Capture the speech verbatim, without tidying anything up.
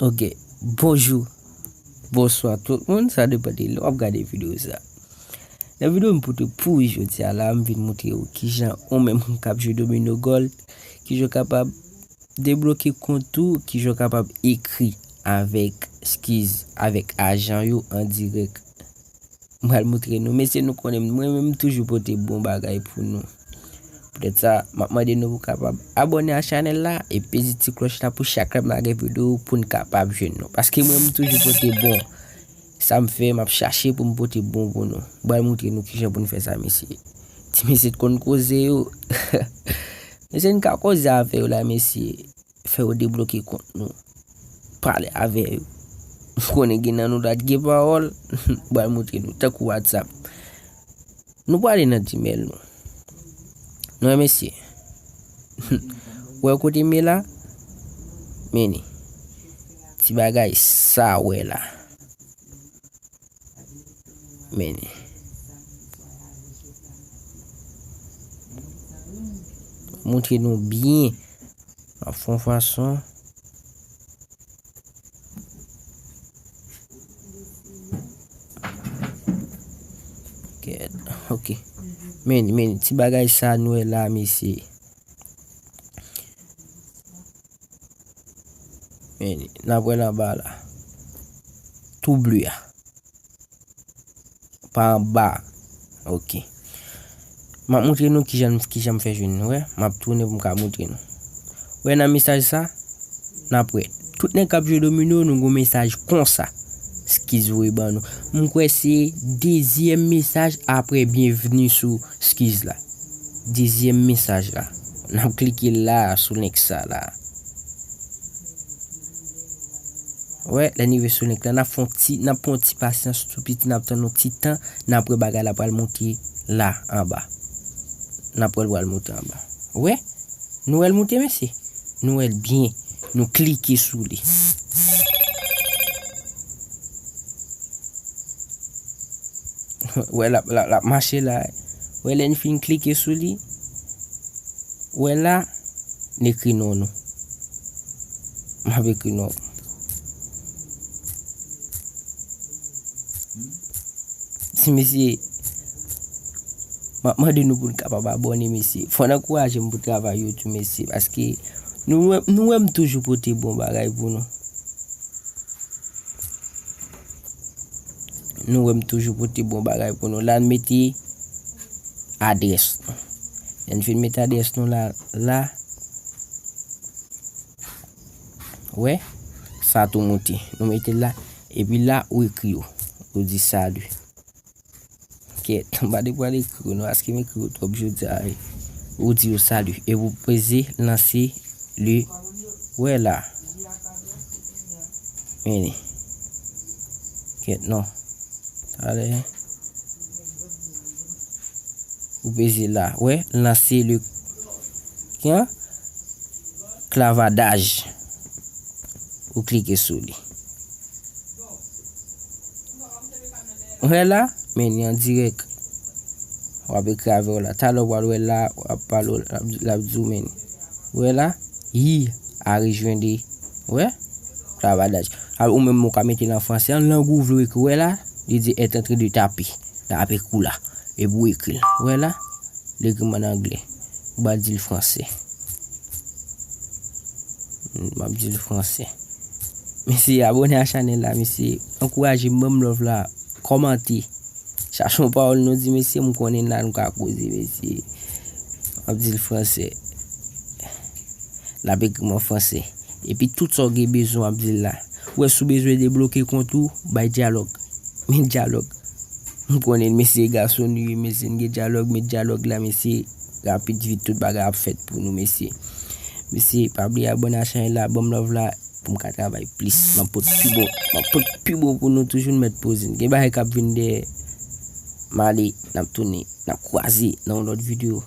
Ok, bonjou, bonswa tout moun, sa depann de lè w ap gade videyo sa. Nan videyo m pote pou ou jodi a la, m vin montre ou kijan ou menm k ap jwe domino gold, kijan w kapab debloke kont ou, kijan w kapab ekri avèk, eskiz, avèk ajan yo an dirèk. M pral montre nou. Mesye, nou konnen mwen menm m toujou pote bon bagay pou nou. Poutèt sa, m ap mande nou pou kapab abòne a chanèl la e peze ti klòch la pou chak lè m lage videyo pou n kapab jwenn nou. Paske mwen m toujou pote bon. Sa m fè, m ap chache pou m pote bon pou nou. M pral montre nou kijan pou n fè sa, mesye. Ti mesye t konn koze yo. Mesye, n ka koze avè yo la, mesye. Fè yo debloke kont nou. Pale avè yo. M konnen gen nan nou la t gen pawòl. M pral montre nou. Tankou WhatsApp. Nou prale nan Gmail nou. Nou wè, mesye. Ou wè kote m ye la? Men li. Ti bagay sa w wè la. Men li. Montre nou byen. M ap fè yon fason. Kèt. Ok. Men, men, ti bagay sa nou wè la, mesye. Men, n ap wè l anba la. Tou ble a. Pa anba. Ok. M ap montre nou kijan, kijan m fè jwenn nou, wè. M ap tounen pou m ka montre nou. Wè nan mesaj sa, n ap wè. Tout nèg k ap jwe domino, nou gon mesaj konsa. Eskiz voye ban nou. M kwè se dezyèm mesaj apre byenvni sou eskiz la. Dezyèm mesaj la. N ap klike la sou link sa la. Wè, lè n rive sou link la, n ap fè yon ti, n ap pran yon ti pasyans tou piti, n ap tann yon ti tan, n ap wè bagay la pral monte la anba. N ap wè l pral monte anba. Wè? Nou wè l monte, mesye? Nou wè l byen. Nou klike sou li. Wè, l ap, l ap, l ap mache la. Wè, lè n fin klike sou li, wè la, n ekri non nou. M ap ekri non. Si mesye, m ap mande nou pou n kapab abòne, mesye. Fò n ankouraje m pou travay yo tou, mesye, paske nou wè, nou wè m toujou pote bon bagay pou nou. Nou wè m toujou pote bon bagay pou nou. La, n mete adrès nou. Lè n fin mete adrès nou la, la. Wè, sa tou monte. Nou mete l la. Epi la, ou ekri yo. Ou di salut. Kèt, m pa te pral ekri yo non, paske m ekri yo twòp jodi a, wi. Ou di yo salut. Epi ou peze lanse le, wè la. Men li. Kèt, non. Talè. Ou peze la. Wè, lanse le, kyan? Klavadaj. Ou klike sou li. Ou wè la? Men li an dirèk. W ap ekri avè w la. Talè w pral wè la, w ap pale, l ap, l ap di w men. Ou wè la? Yi a rejwenn li. Ou wè? Klavadaj. A, ou menm ou ka mete l an fransè, an lang ou vle w ekri. Ou wè la? Li di est en train de taper. L ap ekri w la. Epi w ekri l. Ou wè la? L ekri m an anglè. Ou pa di l fransè. M ap di l fransè. Mesye, abòne a chanèl la, mesye. Ankouraje m, ban m love la. Kòmante. Chache yon pawòl nou di, mesye, m konnen la nou ka koze, mesye. M ap di l fransè. L ap ekri m an fransè. Epi tout sa w gen bezwen, w ap di l la. Ou wè, si w bezwen debloke kont ou, bay dyalòg. Men dyalòg. M konnen mesye gason nou ye, mesye n gen dyalòg, men dyalòg la, mesye, rapid vit, tout bagay ap fèt pou nou, mesye. Mesye, pa bliye abòne a chanèl la, ban m love la, pou m ka travay plis. M ap pot pi bon, m ap pot pi bon pou nou toujou, n mèt poze n. Gen bagay k ap vin dèyè. M ale, n ap tounen, n ap kwaze nan yon lòt videyo.